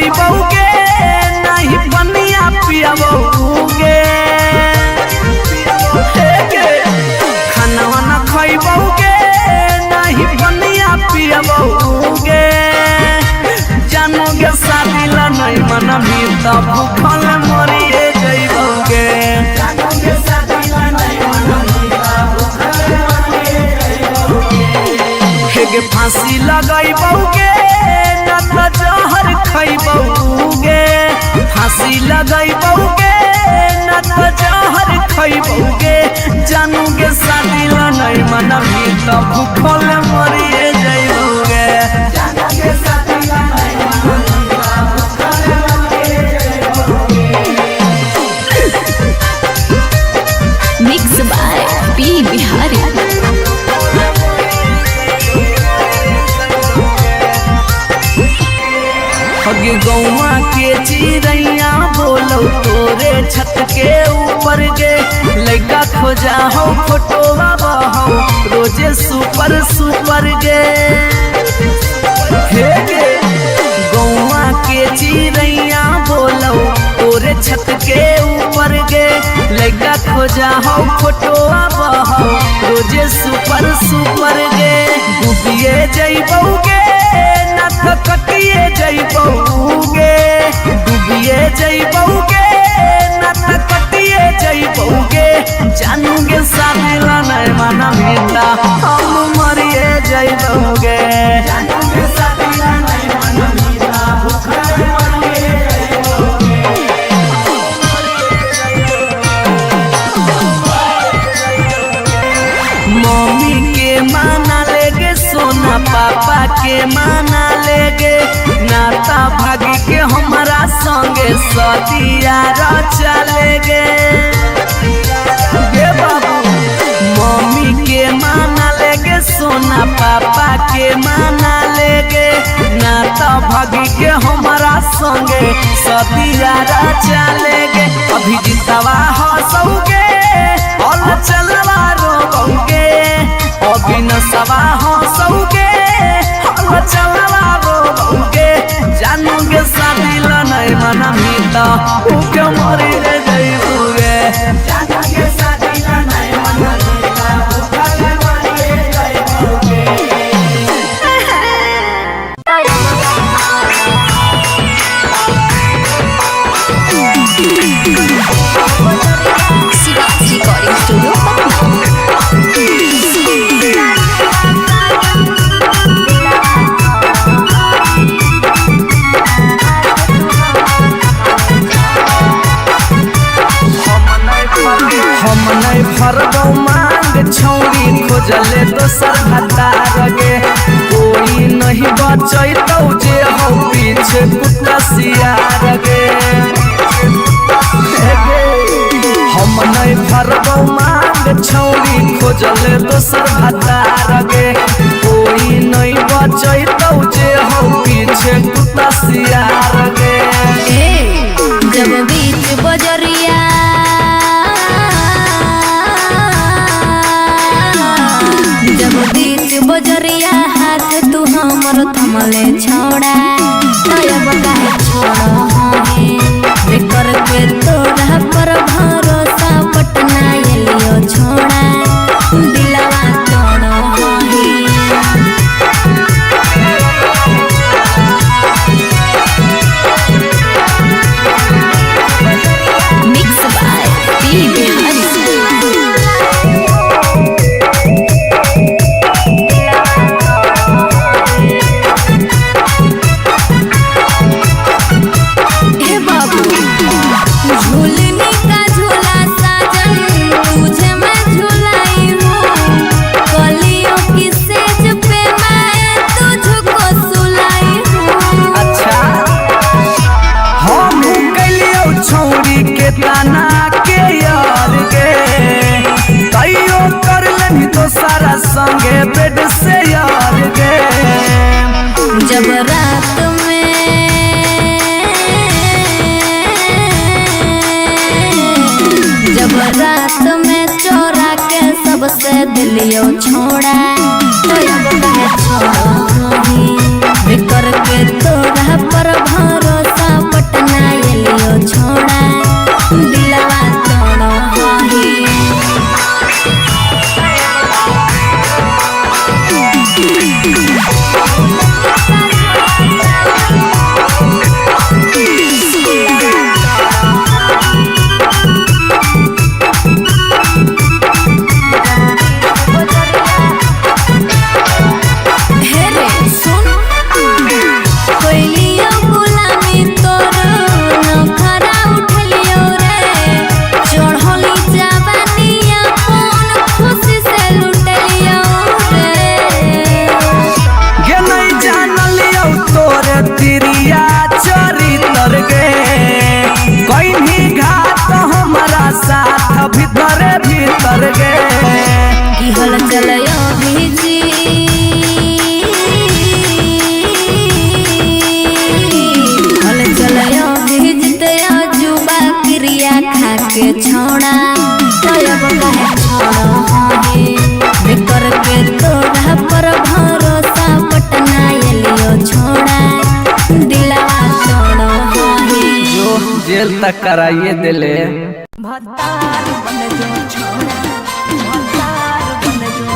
खइबौगे नहीं पनिया पियबौगे। खाना न खइबौगे नहीं पनिया पियबौगे। जानोगे शादी ला नहीं मनबी त भूखल मरिए जइबौगे। हेगे फांसी लगइबौगे न त जहर खइबौगे। फांसी लगइबौगे न त जहर खइबौगे। जानोगे शादी ला नहीं मनबी त भूखल मरिए जइबौगे। Mix by P Bihari. हगे गौवा के चिड़ैया बोलो तोरे छत के ऊपर गे। लड़का खोजा हो फोटोवा बहो रोजे सुपर सुपर गे। हे गे गौवा के चिड़ैया बोलो तोरे छत के ऊपर गे। लड़का खोजा हो फोटोवा बहो रोजे सुपर सुपर गे। डूबिए जइबौगे न त कटिए जइबौगे। डूबिए जइबौगे न त कटिए जइबौगे। जानूगे शादी ला नहीं मनबी त हम मरिए जइबौगे। मम्मी के माना लेगे सोना पापा के माना लेगे। नाता भागी के हमारा संगे सदिया रचा लेगे। गे बाबू मम्मी के माना लेगे सोना पापा के माना लेगे। नाता भागी के हमारा संगे सदिया रचा लेगे। अभी जितवा हंसौगे और चलवा रोबौगे। अभी नसवा हंसौगे और चलवा रोबौगे। जानोगे शादी ला नहीं मनबी त भूखे मरि रे जइबौगे। Shiva's recording studio Patna. हम नहीं फरबौ मांग छौरी खोजले दोसर भतार गे। कोई नहीं बचैतौ जे हौ पीछे कुत्ता सियार गे। हम नहीं फरबौ मांग छौरी खोजले दोसर भतार गे। कोई नहीं बचैतौ जे हौ पीछे कुत्ता सियार गे। जब बीच बजरिया जब बीच बजरिया हाथ तू हमर थमले छोड़ा तब काहे छोड़ हे करके तोरा पर भरोसा पटना एलियो छोड़ा दिलवा तोड़ हे। Mix by P Bihari. हे बाबू झूलने का झूला साजन तुझे मैं झूलाई हूँ। कलियों की सेज पे मैं तुझको सुलाई हूँ। अच्छा हम कैलियो छौरी के ताना के यार गे। तैयो कर लेनी तो सारा संगे बेड से यार गे। जब रात में जब रात में चोरा के सबसे दिलियो छोड़ा तो अब काहे छोड़ही करके तोरा पर भरोसा। हे रे सुन कोइलियो गुलामी तोर नखरा उठलियो रे चढ़ली जवानिया कौन खुशी से लुटलियो रे। गे नहीं जानलियो तोरे तिरिया चरितर गे, कहीं घात हमारा साथ भीतरे भीतर गे। की हल चलयो भिजी हल चलयो भिजते अजुबा क्रिया खाके छोड़ा तयब काहे छोड़ो हे बेकर के तोरा पर भरोसा पटना एलियो छोड़ा दिलवा तोड़ो हे। जो जेल तक कराइए दिले। भतार बन जो छोड़ा, भतार बन जो।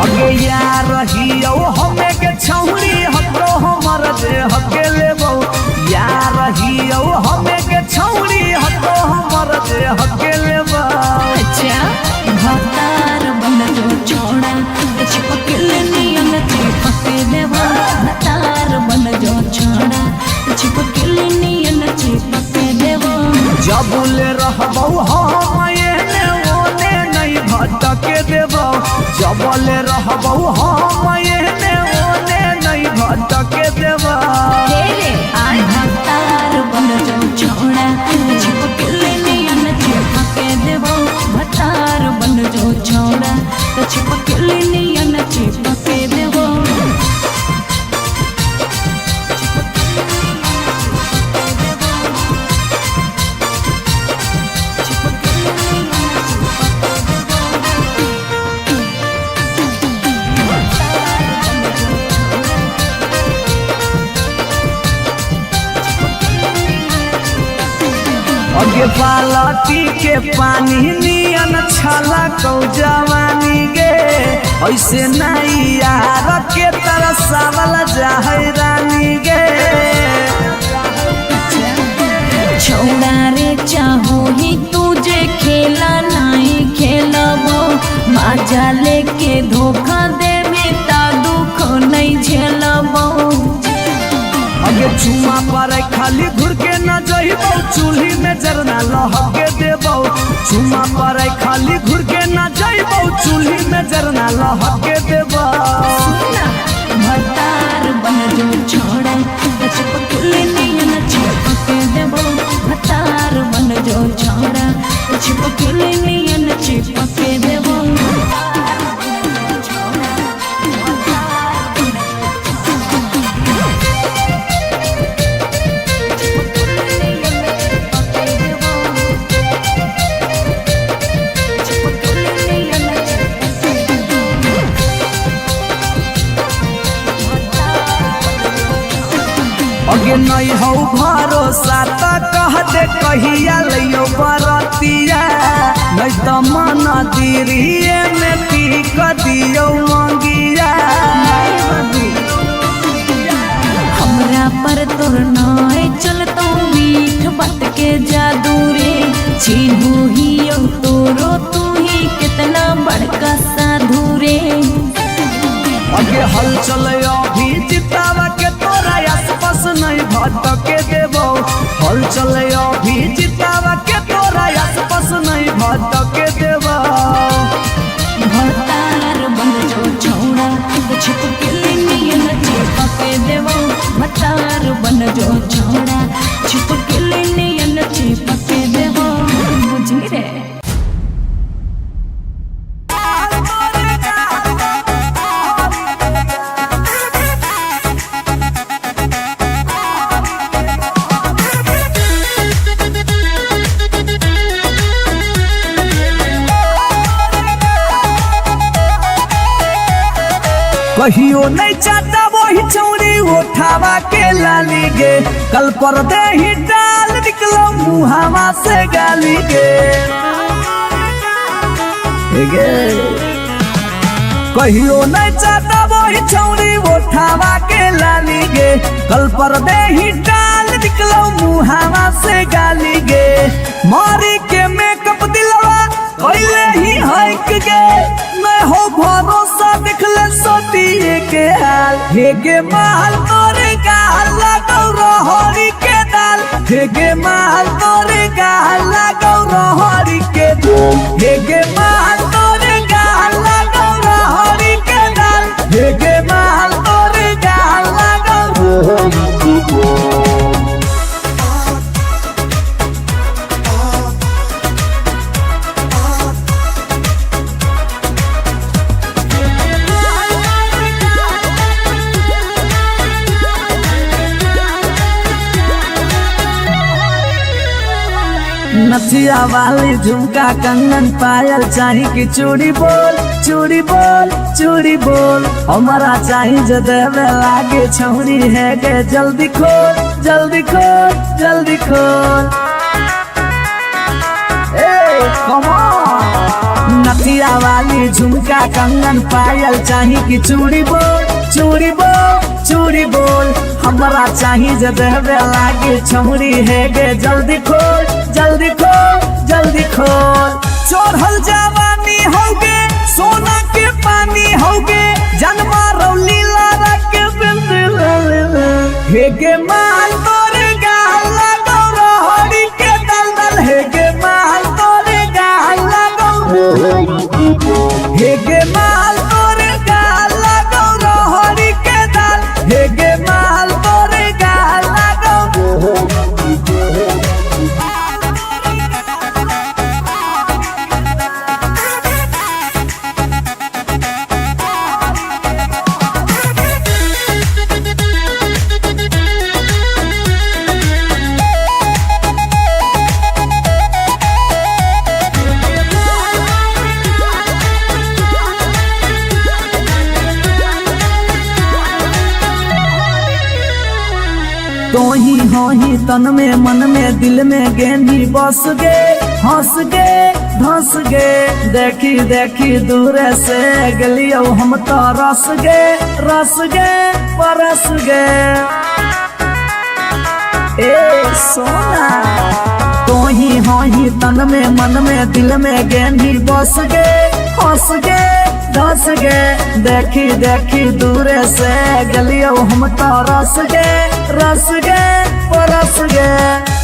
अगे यार रहियो हमे के छौरी हको हमर दे हके लेबौ। यार रहियो हमे के छौरी हको हमर दे हके लेबौ। अच्छा भतार बन जो छोड़ा, चिपकल नियन चिपक देवो। भतार बन जो छोड़ा, चिपकल नियन चिपक देवो। जबुले रहबौ हम एने ओने नहीं भटके देबौ। जबले रहबौ हम एने ओने नहीं भटके देबौ। भतार बन जो छोड़ा, चिपकल नियन चिपक देवो। भतार बन जो छोड़ा, चिपकल नियन चिपक देवो। अगे बालटी के पानी नियन छाला कौ जवानी गे, ऐसे नहीं यार के तरसावल जाहे रानी गे। छौड़ा रे चाहो ही तुझे खेला नहीं खेलबो, माजा लेके धोखा देवे ता दुख नहीं झेलबो। अगे चुमा पर खाली घुर के न जइबौ, चूल्ही में जरना लहके देबौ। चुमा पर खाली घुर के न जइबौ, चूल्ही में जरना लहके देबौ। भतार बन जो छोड़ा, चिपकल नियन चिपक देबो। भतार बन जो छोड़ा, चिपकल नियन चिपक देबो। अगे नहीं हौ भरोसा त कह दे कहिया लइयो बरतिया, नहीं त मन दिरिए में टीक दियो मंगिया। हमरा पर तोर नाय चलतो मीठ बात के जादू रे, चिन्हू ही तोरो तू ही कितना बड़का साधु रे। अगे हलचल अभी जितावा के तोरा आसपास नहीं भटके देबौ। हलचल अभी जितावा के तोरा आसपास नहीं भटके देबौ। भतार बन जो छोड़ा, छिपकल नियन चिपक देवो। भतार बन जो छोड़ा, छिपकल नियन चिपक देवो। बुझली रे। कहियो नहीं चाहता वही छौरी उठावा के लाली गे, कल पर दे ही डाल निकलो मुहावा से गाली गे। गे कहियो नहीं चाहता वही छौरी उठावा के लाली गे, कल पर दे ही डाल निकलो मुहावा से गाली गे। मारी के मेकअप दिलवा कैले ही हक गे, मैं हो भरोसा देखले सोटिए के हाल। हे गे माल तोरे गाल लागौ रहरी के दाल, हे गे माल तोरे गाल लागौ रहरी के दाल, हे गे माल तोरे गाल लागौ रहरी के दाल, हे गे माल तोरे गाल लागौ रहरी के दाल। नथिया वाली झुमका कंगन पायल चाही कि चूड़ी बोल, चूड़ी बोल, चूड़ी बोल। हमारा चाही जो देवे लागे छौरी है गे, जल्दी खोल, जल्दी खोल, जल्दी खोल। ए कम ऑन। नथिया वाली झुमका कंगन पायल चाही कि चूड़ी बोल, चूड़ी बोल, चूड़ी बोल। हमारा चाही जो देवे लागे छौरी है गे, जल्दी खोल, जल्दी खोल, जल्दी खोल। चढ़ल जवानी होगे सोना के पानी होगे, जन्मा रौली लारा के बिंद। हे गे माल तोरे गाल लागौ रहरी के दलदल, हे गे माल तोरे गाल लागौ, हे गे माल तोरे गाल लागौ रहरी के दाल, हे गे माल तोरे गाल लागौ। तो ही हो ही तन में मन में दिल में गेंदी बस गे, हंस गे धंस गे। देखी देखी दूर से गलियो हम तो रस गे, रस गे परस गे। ए सोना तो ही हो ही तन में मन में दिल में गेंदी बस गे, हंस गे धंस गे। देखी देखी दूर से गलियो हम तो रस गे, रस गे परस गे।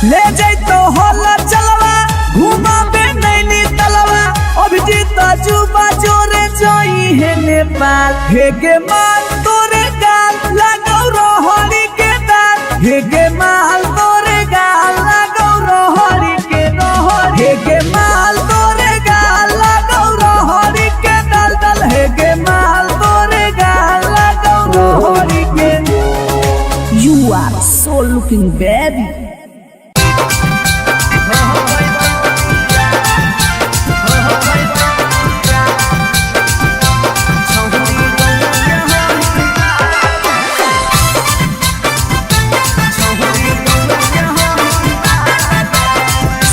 ले जैतो होला चलवा घुमाबे नैनी तलवा, अभिजीत जुबा जोरे जोई है नेपाल। हे गे माल तोरे गाल लागौ रहरी के दाल, हे गे माल तोरे गाल लागौ रहरी के रहरी, हे गे माल तोरे गाल लागौ रहरी के दाल दाल, हे गे माल तोरे गाल लागौ रहरी के। You are so looking baby.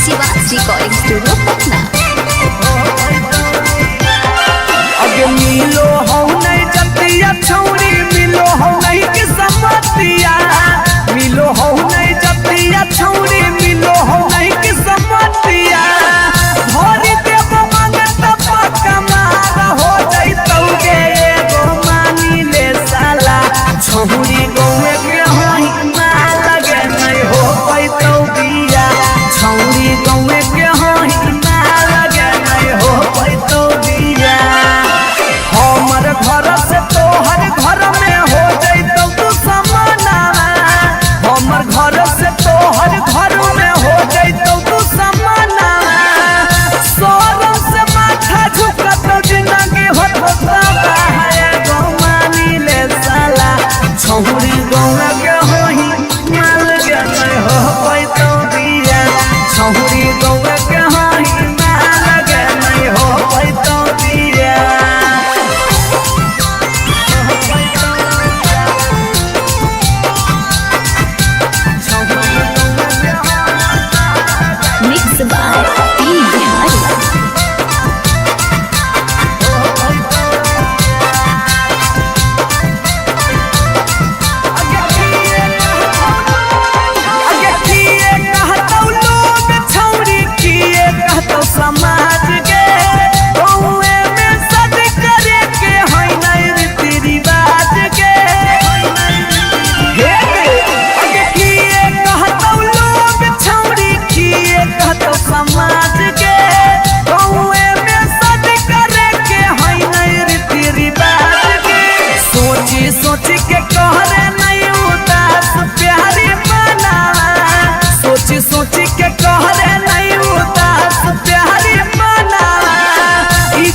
Shiva recording studio Patna. अगे मिलो हो नहीं जतिया छौरी, मिलो हो नहीं के समतिया, मिलो हो नहीं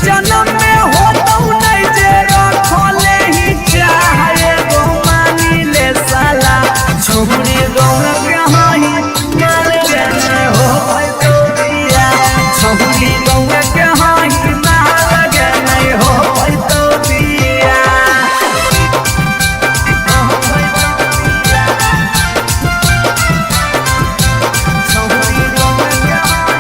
जन्म में होतौ नहीं जे रखले ही चाहे गो मानी ले साला छौरी गौर के हाही मार के नहीं हो तो बिया। छौरी गौर के हाही मार के नहीं हो तो बिया। छौरी गौर के हाही।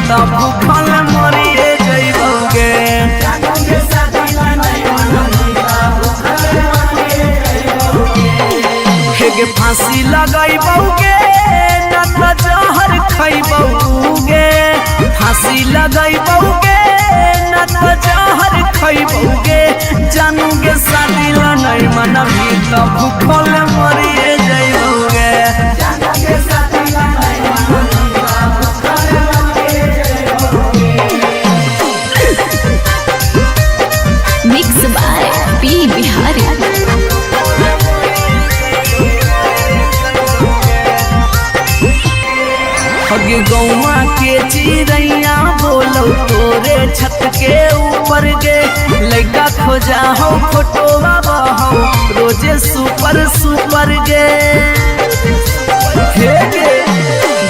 त भूखल मरिए जइबौगे। हेगे फांसी लगैबौगे ना त जहर खैबौगे, फांसी लगैबौगे ना त जहर खैबौगे, जानू गे शादी ला नहीं मनबी त भूखल मरिए जइबौगे। Mix by P Bihari. हगे गौवा के चिड़ैया बोलो तोरे छत के ऊपर गे, लड़का खोजा हो फोटोवा बहो रोजे सुपर सुपर गे। हे गे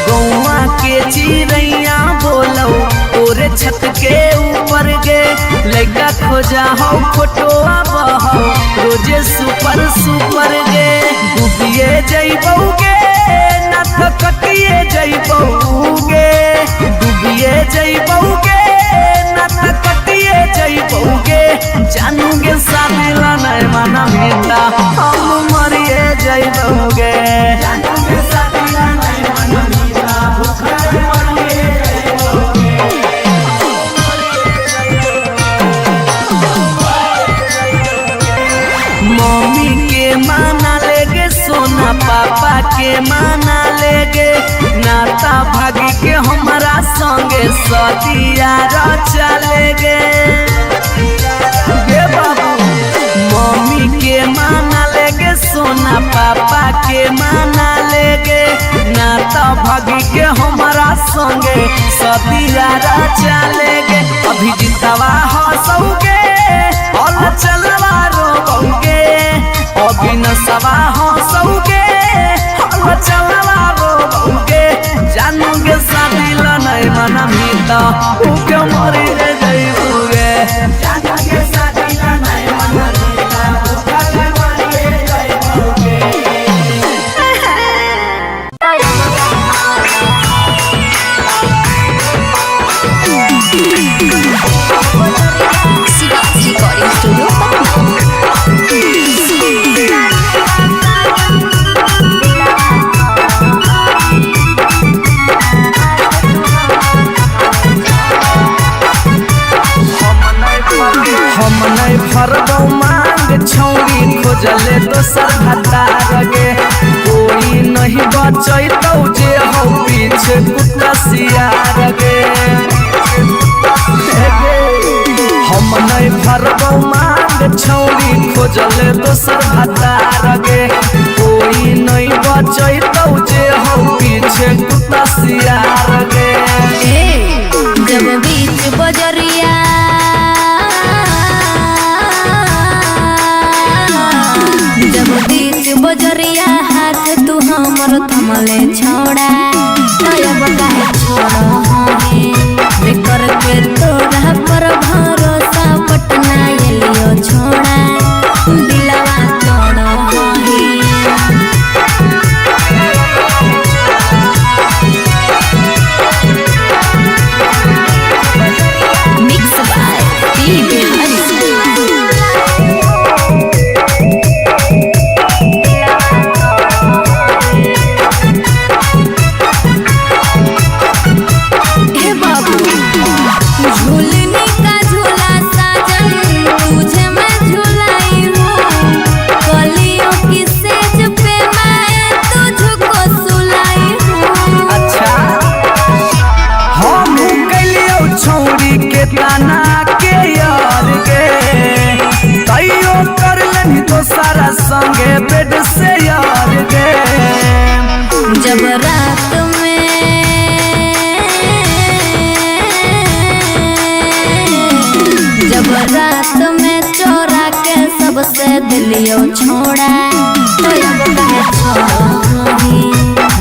गौवा के चिड़ैया बोलो तोरे छत के ऊपर गे, लड़का खोजा हो फोटोवा बहो रोजे सुपर सुपर गे। डूबिए जइबौगे ना त कटिए जइबौगे, डूबिए जइबौगे ना त कटिए जइबौगे, जानू गे शादी ला नहीं मनबी त हम मरिए जइबौगे। मम्मी के माना लेगे सोना पापा के माना लेगे, नाता भागी के हमारा संगे सदिया रचा लेगे। गे बाबू मम्मी के माना लेगे सोना पापा के माना लेगे, नाता भागी के हमारा संगे सदिया रचा लेगे। अभी जितवा हंसौगे और चलवा रोबौगे, अभी नसवा हंसौगे और चलवा रोबौगे, जानू गे शादी ला नहीं मनबी त भूखे मरि जइबौगे। Shiva recording studio Patna. हम नहीं फरबौ मांग छौरी खोजले दोसर भतार गे, कोई नहीं बचैतौ जे हौ पीछे कुत्ता सियार गे। हम नहीं फरबौ मांग छौरी खोजले दोसर भतार गे, कोई नहीं बचैतौ जे हौ पीछे कुत्ता सियार गे। जब बीच बजरिया जब बीच बजरिया हाथ तू हमर थमले छोड़ा, तब काहे छोड़ हमें बेकर के तोरा पर भरोसा पटना एलियो छोड़ा, दिलवा तोड़ हमें। Mix by P Bihari. हे बाबू झूलने का झूला साजन तुझे मैं झूलाई हूँ, कलियों की सेज पे मैं तुझको सुलाई हूँ। अच्छा हम कैलियौ छौरी के ताना के यार गे, तैयो कर लेनी दोसरा संगे बेड से यार गे। जब रात में जब रात में चोरा के सबसे दिलियो छोड़ा, तब काहे छोड़ही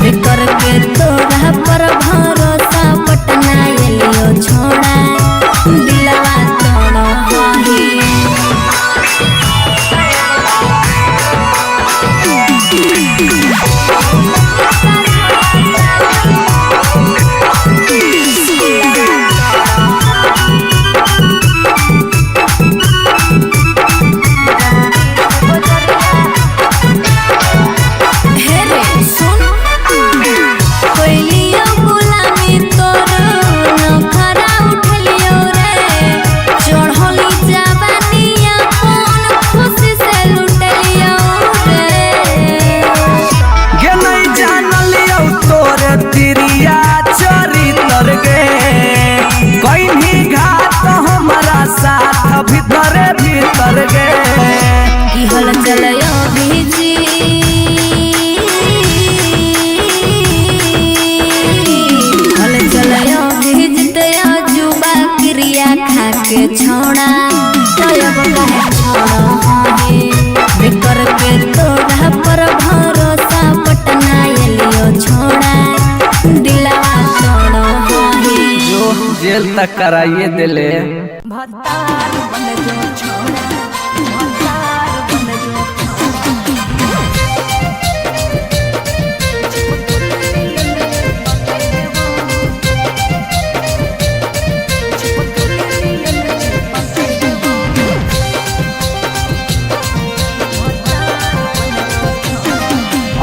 बेकर के तोरा पर भरोसा पटना एलियो छोड़ा, दिलवा तोड़ही। भीतरे भीतर गे। की हल चलयो बीजी हल चलयो भेजते जुबा क्रिया खा के छोड़ा तयब काहे छोड़ो हे बेकर के तोड़ा पर भरोसा पटना एलियो छोड़ा दिलवा तोड़ो हे। जो जेल तक कराइए दिले। भतार बन जो छोड़ा, भतार बन जो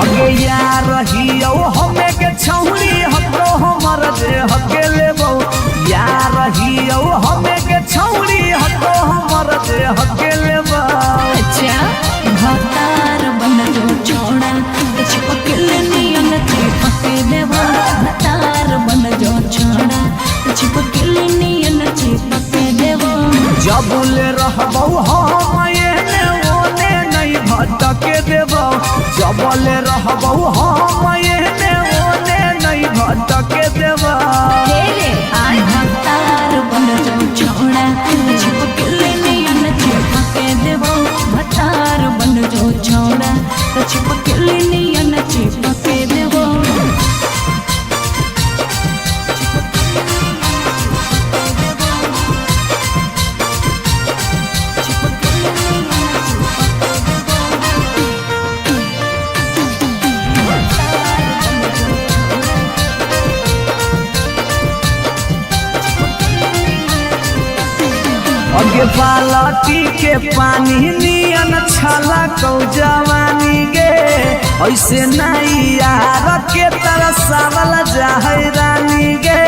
अगे यार रहियो हमे के छौरी हतो हमर देह के लेबौ। यार रहियो हमे के छौरी हतो हमर देह के लेबौ। अच्छा भतार बन जो छोड़ा चिपकल नियन चिपक देवा। भतार बन जो छोड़ा चिपकल नियन चिपक देवा। जबुल रहबौ हम एने ओने नहीं भटके देबौ। जबल रहबौ हम एने ओने नहीं भटके देबौ। भतार बन जो छोड़ा चिपकल नियन चिपक देवा। भतार बन जो छोड़ा चिपकल नियन चिपक देवा। अगे बालटी के पानी नियन छला कौ जवानी गे। ऐसे नहीं यार के तरसावल जाहे रानी गे।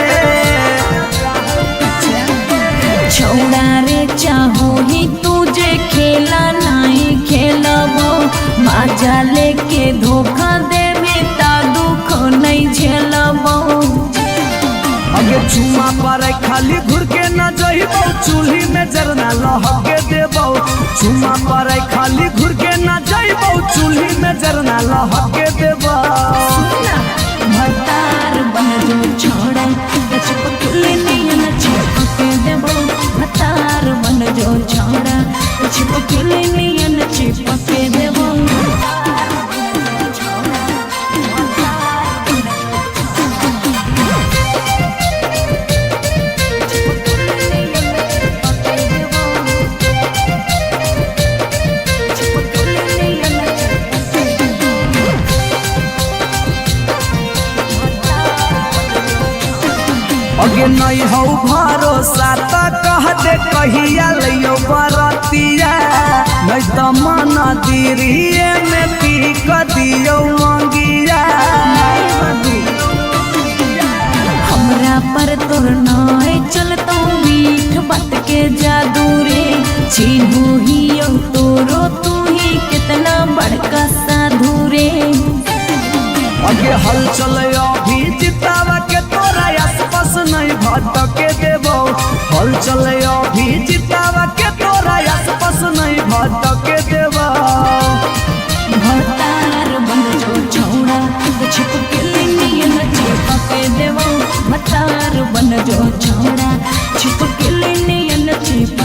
छौड़ा रे चाहो ही तुझे खेला नहीं खेलबो। माजा लेके धोखा देवे ता दुख नहीं झेलबो। अगे चुमा पर खाली घुर के न जइबौ चूल्ही में जरना लहके देबौ। चुमा पर खाली घुर के न जइबौ चूल्ही में जरना लहके देबौ। भतार बन जो छोड़ा चिपकल नियन चिपक देबो। भतार बन जो छोड़ा चिपकल नियन चिपक देबो। अगे नहीं हौ भरोसा त कह दे कहिया लइयो बरतिया। नहीं त मन दिरिए में पी क दियो मंगिया। हमरा पर तोर नाय चलतो मीठ बात के जादू रे। चिन्हू ही तोरो तू ही कितना बड़का साधु रे। अगे हलचल अभी जितावा के तोरा आसपास नहीं भटके देबौ। हलचल अभी जितावा के तोरा आसपास नहीं भटके देबौ। भतार बन जो छौड़ा चिपकल नियन चिपक देबो। भतार बन जो